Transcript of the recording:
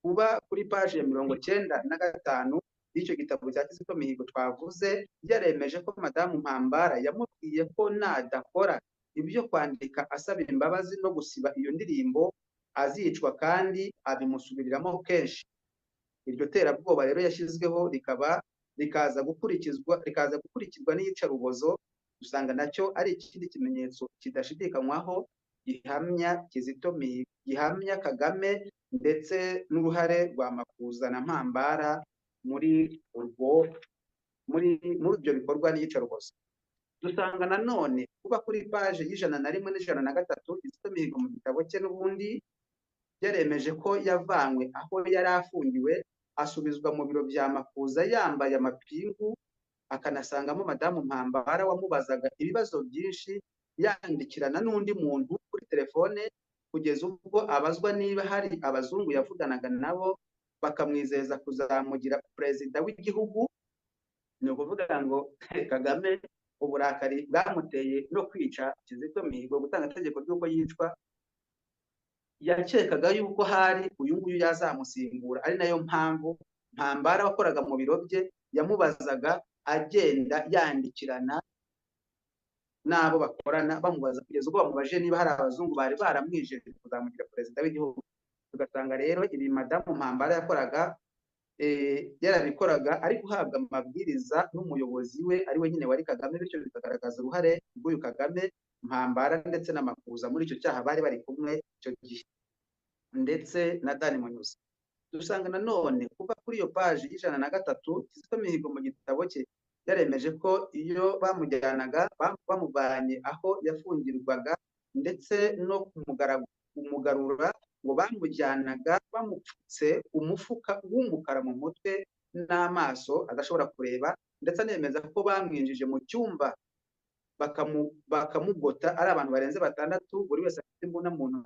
Kuba kuri paji ya 95 y'icyo gitabo cya Kizito Mihigo twavuze, yaremeje ko Madamu Mpambara yamubwiye ko nadakora ibyo kwandika asaba imbabazi no gusiba iyo ndirimbo azicwa, kandi abimusubiriramo kenshi. Iryo terabwoba rero yashyizweho rikaba rikaza gukurikizwa n'iyicarubozo, usanga nacyo ari ikindi kimenyetso kidashidikanywaho gihamya Kizito Mihigo, gihamya Kagame ndetse n'uruhare rwa Makuza na Mpambara muri ibyo bikorwa n'iyicarubozo. Dusanga nanone kuba kuri paje ya 101 na 103 Kizito Mihigo mu gitabo cye n'ubundi yaremeje ko yavanywe aho yari afungiwe asubizwa mu biro bya Makuza yambaye amapingu, akanasangamo Madamu Mpambara wamubazaga ibibazo byinshi yandikirana n'undi muntu kuri telefone, kugeza ubwo abazwa niba hari abazungu yavuganaga nabo bakamwizeza kuzamugira perezida w'igihugu. Ni ukuvuga ngo Kagame uburakari bwamuteye no kwica Kizito Mihigo, gutanga itegeko ry'uko yicwa, yakekaga yuko hari uyu nguyu yazamusimbura, ari nayo mpamvu Mpambara wakoraga mu biro bye yamubazaga agenda yandikirana n'abo bakorana bamubaza, kugeza ubwo bamubajije niba hari abazungu bari baramwijeje kuzamugira perezida w'igihugu. Tugasanga rero ibi Madamu Mpambara yakoraga yarabikoraga ari guhabwa amabwiriza n'umuyobozi we, ari we nyine wari Kagame, bityo bikagaragaza uruhare rw'uyu Kagame, Mpambara ndetse na Makuza muri icyo cyaha bari bari kumwe icyo gihe, ndetse na Dani Munyuza. Dusanga nanone kuva kuri iyo paji ya 103 Kizito Mihigo mu gitabo cye yaremeje ko iyo bamujyanaga bamuvanye aho yafungirwaga ndetse no kumugarura, ngo bamujyanaga bamupfutse umufuka w'umukara mu mutwe n'amaso adashobora kureba, ndetse anemeza ko bamwinjije mu cyumba bakamugota ari abantu barenze batandatu, buri wese afite imbunda mu ntoki.